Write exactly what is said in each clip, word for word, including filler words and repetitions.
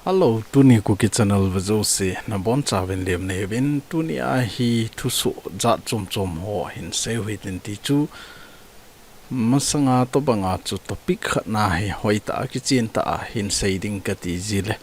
Hello, tuni Kuki Channel vejouse nabonchauvin lemna neiyuvin, tuni a hi thusoh jat chom chom ho hinsei u hitin ti chu, masanga tobanga chu topic khat na hi hoitah a kichen tah a hinsei ding kati jile,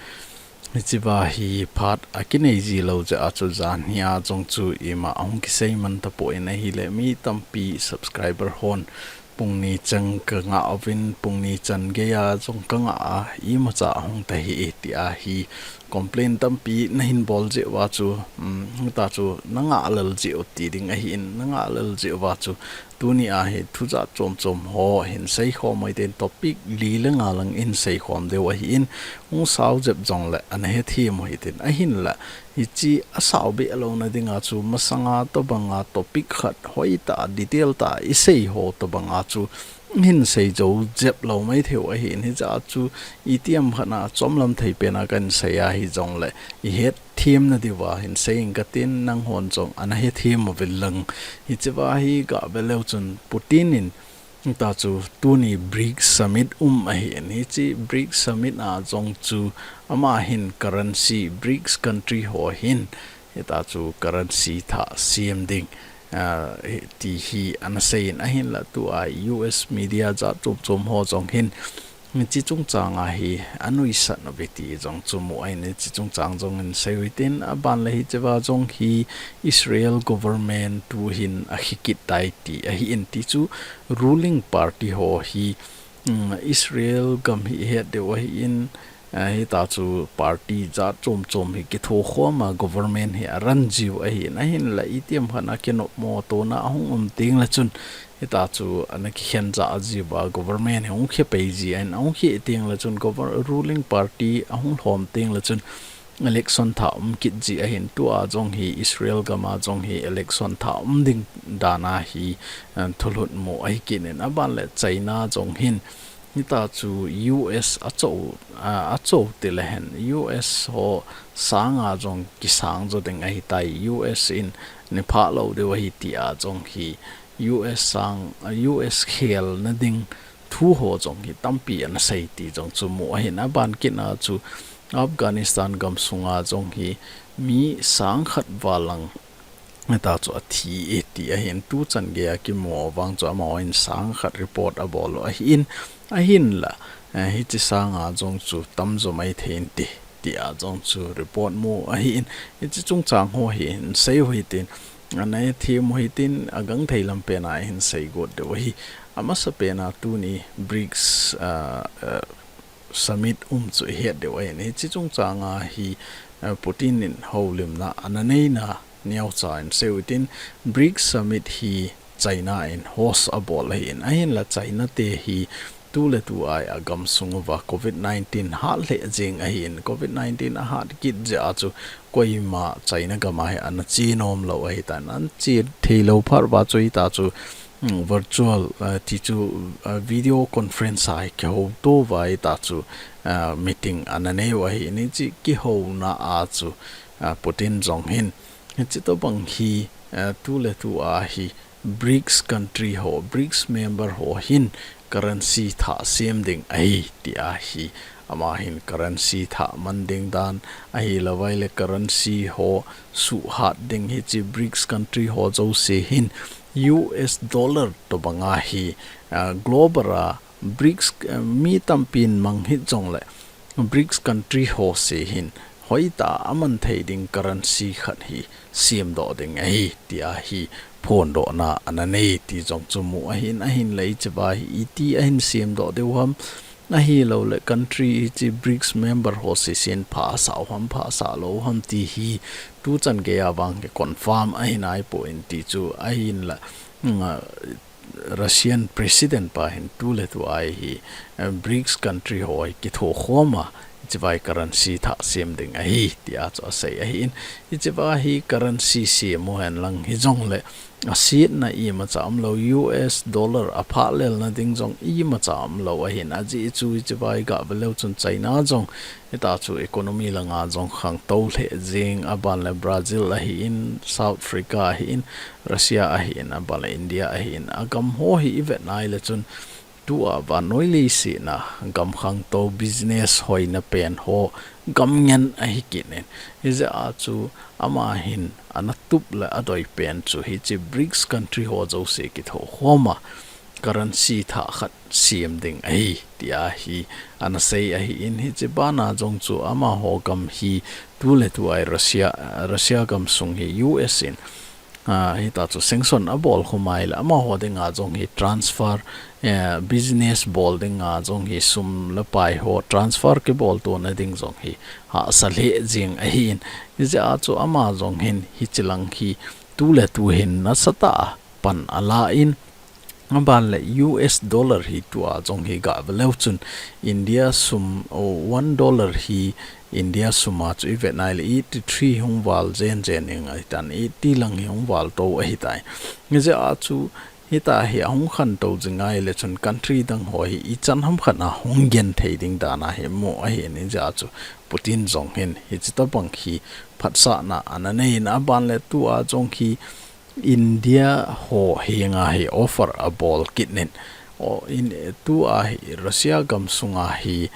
hichea hi phat akinei jilou jeh a chu janhia jong chu ima ahung kisei man tapon ahile, mi tampi subscriber hon pung ni chan kangah uvin, pung ni chan geiya jong kangah a, imacha ahung tahih e tia hi complain tampi nahin bol jeh uva chu, um, hita chu nangah lel jeh u ti ding ahin, nangah lel jeh uva chu tuni a hi thujat chom chom ho hinsei khom u hitin, topic li le nga lang hinsei khom diu ahin, hung sao jep jongle ana hethem u hitin, ahinla hiche asao beh louna dinga chu masanga tobanga topic khat hoitah a detail tah a isei ho tobanga chu hinsei jou jep lou maithei u ahin, hijeh a chu itiham khat na chomlam thei pen a kahin sei a hijongle ihet them nadiuva hinsei inge katin, nanghon jong ana hethem uvin lang. Hichea hi gah veleu chun Putin in hita chu tuni BRICS Summit um ahin, hiche BRICS Summit a jong chu ama hin currency, BRICS country ho hin hita chu currency thah sem ding, ah, hi, ti hi ana seiyin, ahinla tua US media jat chom chom ho jong hin hiche chungchang a hi anuisat uve ti jong chu mu ahin, hiche chungchang jong hinsei u hitin, aban le hichea jong hi Israel government tuhin akhikit tai ti ahin, ti chu ruling party ho hi, um, Israel gam hi ihet diu ahin, ah, hita chu party jat chom chom hi kitho khom a government hi arun jiu ahin, ahinla itiham khat na kinopmo tona ahung um tengle chun hita chu ana kikhen jah jiuva government hi ahung khe pei ji ahin, ahung khe tengle chun gover-, ruling party ahung lhom tengle chun election thah um kit ji ahin, tua jong hi Israel gam a jong hi election thah um ding dan a hi, eh, thulhut mu ahi kit in, aban le China jong hin hita chu US acho, ah, acho tile hen US ho sanga jong kisang jo ding ahitai, US in neipha lou diu ahi tia jong hi US sang, US khelna ding thu ho jong hi tampi ana sei ti jong chu mu ahin, aban kit na chu Afghanistan gam sunga jong hi mi sang khat val lang hita chu athi e ti ahin, tuchan geiya kimu vang chu amahon sang khat report abol u ahin, ahinla, eh, hiche sanga jong chu tamjo maithei inte tia jong chu report mu ahin, hiche chungchang ho hi hinsei u hitin, ana hethem u hitin, agangthei lam pen a hinsei got diu ahi. Amasa pen a tuni BRICS, ah, ah, summit um chu ihet diu ahin, hiche chungchang a hi, ah, Putin in houlimna ana neina neocha hinsei u hitin, BRICS summit hi China in host abol ahin, ahinla China te hi tuletu a hi agam sung uva covid nineteen hat lheh jeng ahin, covid nineteen ahat kit jeh a chu koima China gam a hi ana che nom lou ahitan, ana che thei lou phat uva chu hita chu, mm, virtual, ah, ti chu, ah, video conference a hi kihouto uva hita chu, ah, meeting ana nei u ahin, hiche kihouna a chu, ah, Putin jong hin hiche tobang hi, ah, tuletu a hi BRICS country ho, BRICS member ho hin currency thah sem ding ahi tia hi, ama hin currency thah man ding dan ahilouvai le currency ho suhat ding, hiche BRICS country ho jouse hin US dollar tobanga hi, ah, global a BRICS, ah, mi tampin mang hih jongle BRICS country ho se hin hoitah a aman thei ding currency khat hi semdoh ding ahi tia hi phondohna ana nei ti jong chu mu ahin, ahinla hichea hi iti ahin semdoh diu ham, ahilouleh country hiche BRICS member ho sesen phasah u ham, phasah lou u ham ti hi tuchan geiya vang hi confirm ahi naipon ti chu ahinla, mm, ah, Russian president pa hin tuletu a hi, eh, BRICS country ho hi kitho khom a, hichea hi currency thah sem ding ahi tia chu asei ahin, hichea hi currency sem u hen lang hijongle asetna imacha umlou, US dollar aphah lelna ding jong imacha umlou ahin, ajeh chu hichea hi gah veleu chun China jong hita chu economy langa jong khangtou lheh jeng, aban le Brazil ahin, South Africa ahin, Russia ahin, aban le India ahin, agam ho hi ivet nai le chun Tua vannoi leiset a gam khangtou business hoina pen ho gam ngen ahi kit in. Hijeh a chu ama hin ana tup le adei pen chu hiche BRICS country ho jouse kitho khom a currency thah khat sem ding ahi, tia hi ana sei ahi in, hiche bana jong chu amaho gam hi tu le tu a hi Russia, Russia gam sung hi U S in, ah, hita chu sanction abol khom a ahile amaho dinga jong hi transfer, eh, business bol dinga jong hi sum le pai ho transfer kibol tona ding jong hi hahsa lheh jeng ahi in, hijeh a chu ama jong hin hiche lang hi tu le tu hin nasatah a pan ala in, aban le U S dollar hi tua jong hi gah ve leu chun India sum, oh, one dollar hi India sum a chu i vet na ahile eighty three hung val jen jen in ahi tan, eighty lang hi hung val to ahi tai. Hijeh a chu hita hi ahung khantou jing a ahile chun country dang ho hi ichan ham khat a hung gen thei ding dan a hi mu ahi in, hijeh a chu Putin jong hin hiche tobang hi phatsahna ana nei in, aban le tua jong hi India ho henga hi offer abol kit in. O, in, tua hi Russia gam sunga hi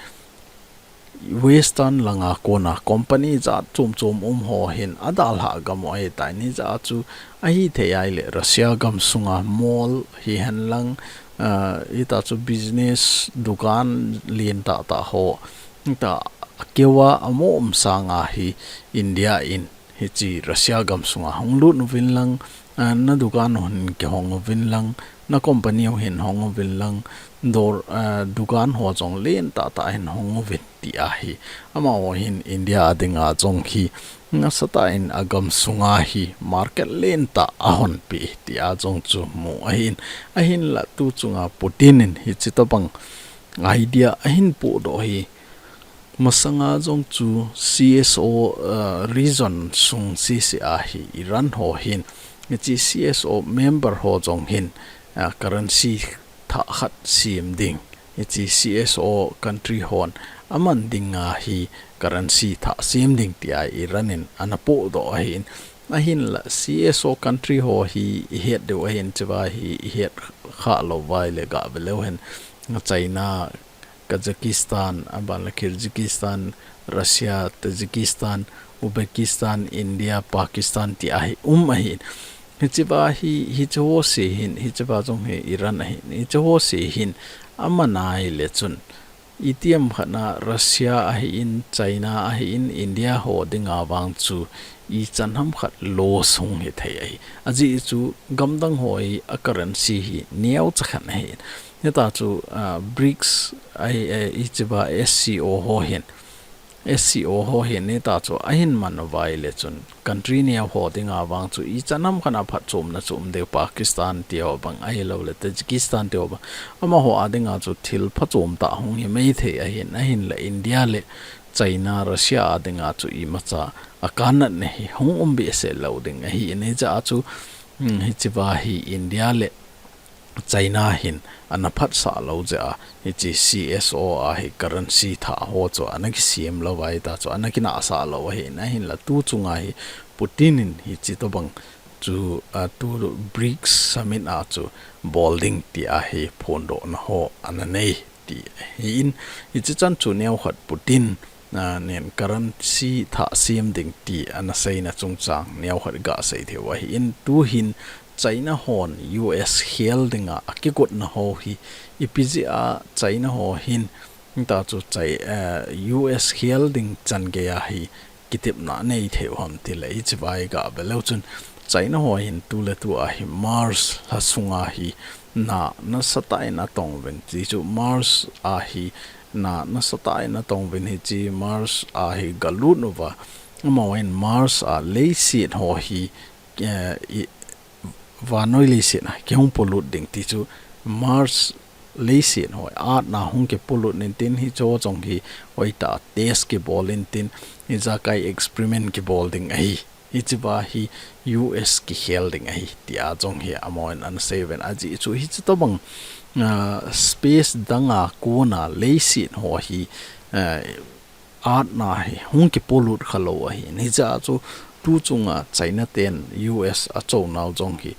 Western langa kona company jat chom chom um ho hin adalhah gam u ahi tai, hijeh a chu ahithei a ahile Russia gam sunga mall hihen lang, ah, hita chu business dukan lentah tah ho, hita keu a amu um sanga hi India in hiche Russia gam sunga hung lut uvin lang, ah, na dukan u hin kihong uvin lang, na company u hin hong uvin lang, dor, ah, dukan ho jong lentah tah hin hong uvin, tia hi amaho hin India a dinga jong hi nasatah in agam sunga hi market lentah ahon peh, tia jong chu mu ahi in, ahinla tu chunga Putin in hiche tobang idea ahin pohdoh hi, masanga jong chu C S O, uh, region sung sese a hi Iran ho hin, hiche C S O member ho jong hin, uh, currency thah khat sem ding, hiche C S O country hon aman dinga hi currency thah sem ding tia Iran in ana pohdoh ahi in, ahinla C S O country ho hi ihet diu ahin, hicheva hi ihet khah lou uva ahile gah ve leu hen, China, Kazakhstan, aban le Kyrgyzstan, Russia, Tajikistan, Uzbekistan, India, Pakistan tia hi um ahi. Hicheva hi, hiche ho se hin, hicheva jong hi Iran ahi. Hiche ho se hin, aman ahile chun, itiham khat a Russia ahi in, China ahi in, India ho dinga vang chu ichan ham khat loss hung hithei ahi. Ajeh chu gamdang ho hi a currency hi neocha khat ahi in. Hita chu, ah, BRICS ahi, eh, hicheva S C O ho hin, S C O ho hin hita chu ahin man uva ahile chun country neo ho dinga vang chu ichan ham khat a phatchomna chu um diu, Pakistan ti ho bang ahilou le Tajikistan ti ho bang, amaho a dinga chu thil phachom tah hung hi maithei ahin, ahinla India le China, Russia a dinga chu imacha a kannatna hi hung um behseh lou ding ahi in, hijeh a chu, hmm, hicheva hi India le China hin ana phatsah lou jeh a, hiche C S O a hi currency thah ho chu ana kisem lou uva ahita chu ana kinahsah lou ahi in, ahinla tu chunga hi Putin in hiche tobang chu, ah, tu BRICS summit a chu bol ding tia hi phondohna ho ana nei ti ahi in, hiche chan chu neokhat Putin, ah, nen currency thah sem ding ti ana seina chungchang neokhat gah sei thei u ahi in, tu hin China hon U S khel dinga akigotna ho hi ipi jeh a China ho hin, hita chu Chai-, eh, U S khel ding chan gei a hi kitepna nei thei u ham tile, hicheva hi gah ve leu chun China ho hin tu le tu a hi Mars lha sunga hi na nasatah in atong uvin, ti chu Mars a hi na nasatah in atong uvin, hiche Mars a hi galut uva, amahon Mars a leiset ho hi, eh, i, vannoi leiset a kihung polut ding ti chu Mars leiset ho hi atna hung kipolut intin, hiche ho jong hi hoitah test kibol intin, ijakai experiment kibol ding ahi. Hicheva hi U S kikhel ding ahi, tia jong hi amahon ana sei uvin. Ajeh chu hiche tobang, ah, space danga kona leiset ho hi, ah, atna hi hung kipolut khalou ahi. Hijeh a chu tu chunga China ten U S achonau jong hi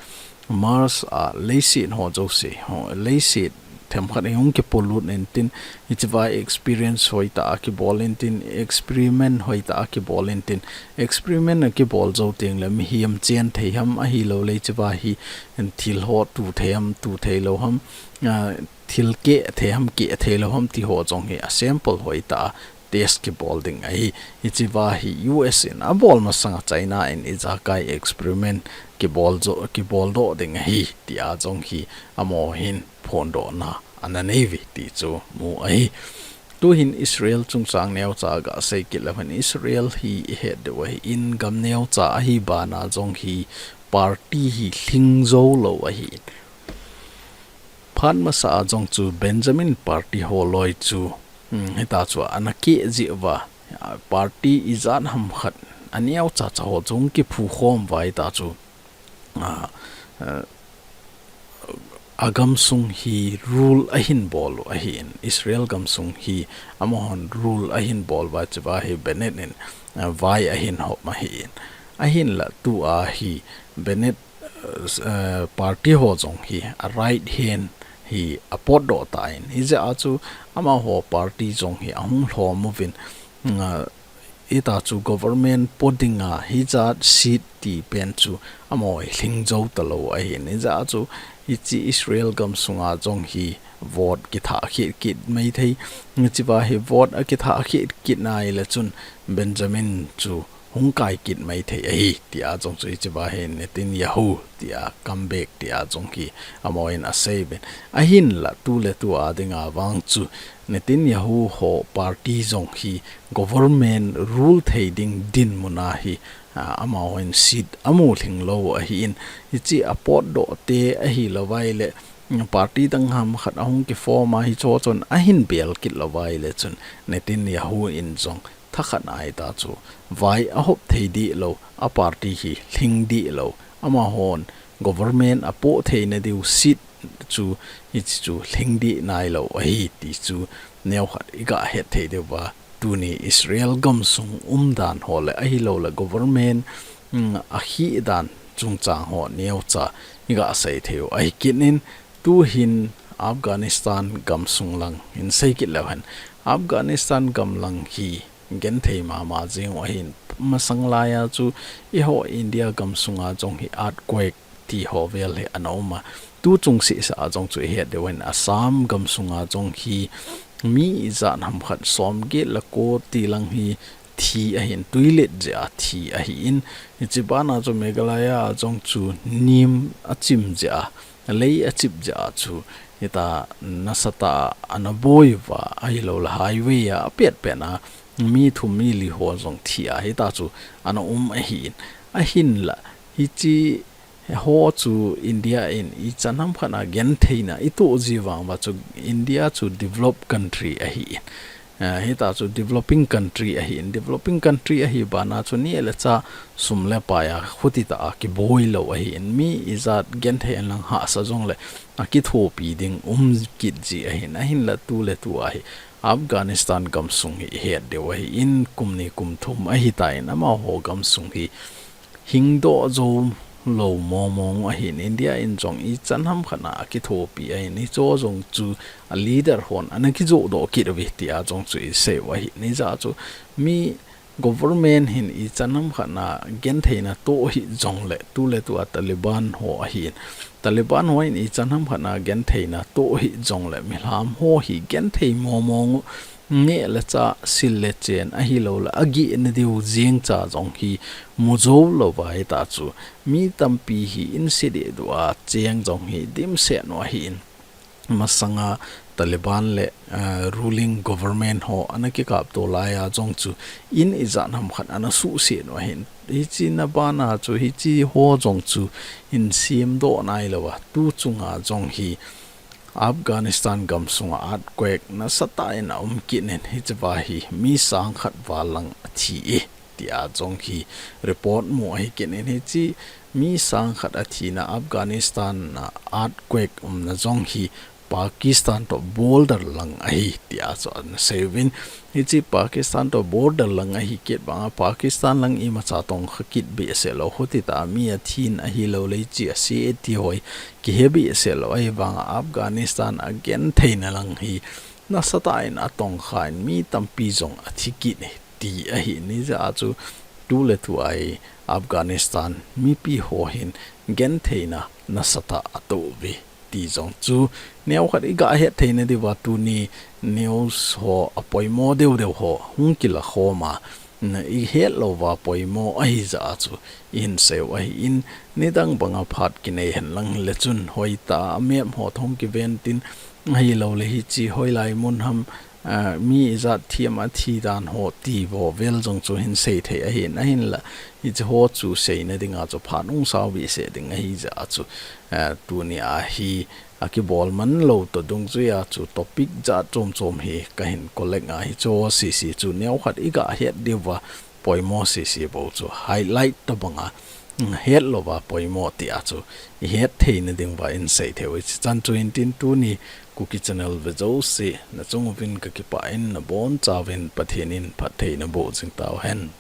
Mars a leiset ho jouse ho, leiset themkhat hi hung kipolut intin, hichea experience hoitah a kibol intin, experiment hoitah a kibol intin, experiment a kibol jou teng le mihem chen thei ham ahilou le hichea hi thil ho tu thei ham, tu thei lou ham, ah, thil keh thei ham, keh thei lou ham ti ho jong hi a sample hoitah a test kibol ding ahi. Hichea hi U S in abol masanga China in ijakai experiment kibol jo, kibol doh ding ahi, tia jong hi amaho hin phondohna ana nei uve ti chu mu ahi. Tuhin Israel chungchang neocha gasei kit leu hen, Israel hi ihet diu ahin gam neocha ahi bana jong hi party hi lhing jou lou ahin. Phat masa a jong chu Benjamin party ho loi chu, um, hitia chu ana keh jeh uva, party ijat ham khat aneocha cha ho chu hung kiphu khom uva hitia chu, ah, ah, agamsung hi rule ahin bol u ahin, Israel gamsung hi amahon rule ahin bol uva hichea hi Bennett in, ah, vai ahin hom ahin. Ahinla tua hi Bennett, eh, party ho jong hi a right hand hi apotdoh tan. Hijeh a chu amaho party jong hi ahung lhom uvin, mm, ah, hitia chu government po dinga hijat seat ti pen chu amaho hi lhing jou talou ahin. Hijeh a chu hiche Israel gamsunga jong hi vote kithah kit kit maithei. Hichea hi vote akithah kit kit nai le chun Benjamin chu hung kai kit maithei ahi, tia jong chu hichea hi Netanyahu tia comeback tia jong hi amahon asei uvin. Ahinla tuletua dinga vang chu Netanyahu ho party jong hi government rule thei ding dinmun a hi, ah, amahon seat amu lhing lou ahin, hiche apotdoh te ahilou vai le, mm, party dang ham khat ahung kiform a hiche chun ahin bel kit lou vai le chun Netanyahu in jong thakhat a hitia chu vai ahop thei dih lou, a party hi lhing dih lou, amahon government apoh theina diu seat chu hiche chu lhing dih nailou ahi ti chu neokhat iga het thei diu va, tuni Israel gamsung umdan ho le ahilou le government, mm, akhih dan chungchang ho neocha iga sei thei u ahi kit in, tuhin Afghanistan gamsung lang in sei kit leu hen, Afghanistan gam lang hi genthei mama jeng u ahin, masang laiya chu eiho India gamsunga jong hi earthquake ti ho vel hi ana um a, tu chung sehseh a jong chu ihet diu ahin, Assam gamsunga jong hi mi ijat ham khat som get le ko ti lang hi thi ahin, twilet jeh a thi ahin, hiche bana chu Meghalaya a jong chu nim achim jeh a, lei achip jeh a chu, hitia nasatah a ana boi uva, ahilou le highway a apet pet a mi thum mi li ho jong thi a, hitia chu ana um ahin. Ahinla, hiche ho chu India in ichan ham khat a gentheina itoh ji vang uva chu India chu developed country ahin. Ah, hitia chu developing country ahin, developing country ahi bana chu neh le chah sum le pai a khuti tah a kiboi lou ahin, mi ijat genthei hen lang hahsa jong le akithopi ding um kit ji ahin, ahinla tuletua hi Afghanistan gamsung hi ihet diu ahin, kum ni kum thum ahitan amaho gamsung hi hingdoh jou lou mong mong u ahin, India in jong ichan ham khat a akithopi ahin, hiche jong chu a leader hon ana kijoh doh kit uve tia jong chu isei u ahin, hijeh a chu mi government hin ichan ham khat a gentheina toh hih jong le, tuletua Taliban ho ahin, Taliban ho hin ichan ham khat a gentheina toh hih jong le, mihem ho hi genthei mong mong u, neh le chah, sil le chen, ahilou le ageh na diu jeng cha jong hi mu jou lou vai tah chu, mi tampi hi in se deh deh a cheng jong hi dimset u ahin, masanga Taliban le, eh, ruling government ho ana kikap to laiya jong chu in ijat ham khat ana suhset u ahin, hiche na bana chu hiche ho jong chu in semdoh nailou a, tu chunga jong hi Afghanistan gamsunga earthquake nasatah in aum kit in, hichea hi mi sang khat val lang athi e, tia jong hi report mu ahi kit in, hiche mi sang khat athina Afghanistan a earthquake umna jong hi Pakistan to border lang ahi tia chu ana seiyuvin. Hiche Pakistan to border lang ahi kit banga Pakistan lang imacha tongkha kit behseh lou, hiti tah a mi athin ahilouleh hiche a C A T hoi kihe behseh lou ahi banga Afghanistan a gentheina lang hi nasatah in atongkha in mi tampi jong athi kit e ti ahi. Hijeh a chu tuletu a hi Afghanistan mipi ho hin gentheina nasatah a atoh uve ti jong chu neokhat iga het theina diuva tuni news ho apoimo deu deu ho hung kila khom a, na ihet louva poimo ahijeh a chu ihin seiyu ahin, nidang banga phat kinei henlang hile chun hoitah a map ho thong kiven tin ahilouleh hiche hoilai mun ham, ah, mi ijat thiam athi dan ho ti vo vel jong chu hin seithei ahin, ahinla hiche ho chu seina dinga chu phat hung sao behseh ding ahijeh a chu, ah, tuni a hi akibol man lou toh dungjuia chu topic jat chom chom hi kahin collect a hiche ho sese chu neokhat iga het diuva poimo sese bou chu highlight tobanga, mm, het louva poimo tia chu ihet theina diuva ihin seithei u hiche chan chu hintin tuni Kuki Channel ve jouse nachung uvin kakipah in nabonchauvin Pathen in phatthei naboh jing tauhen.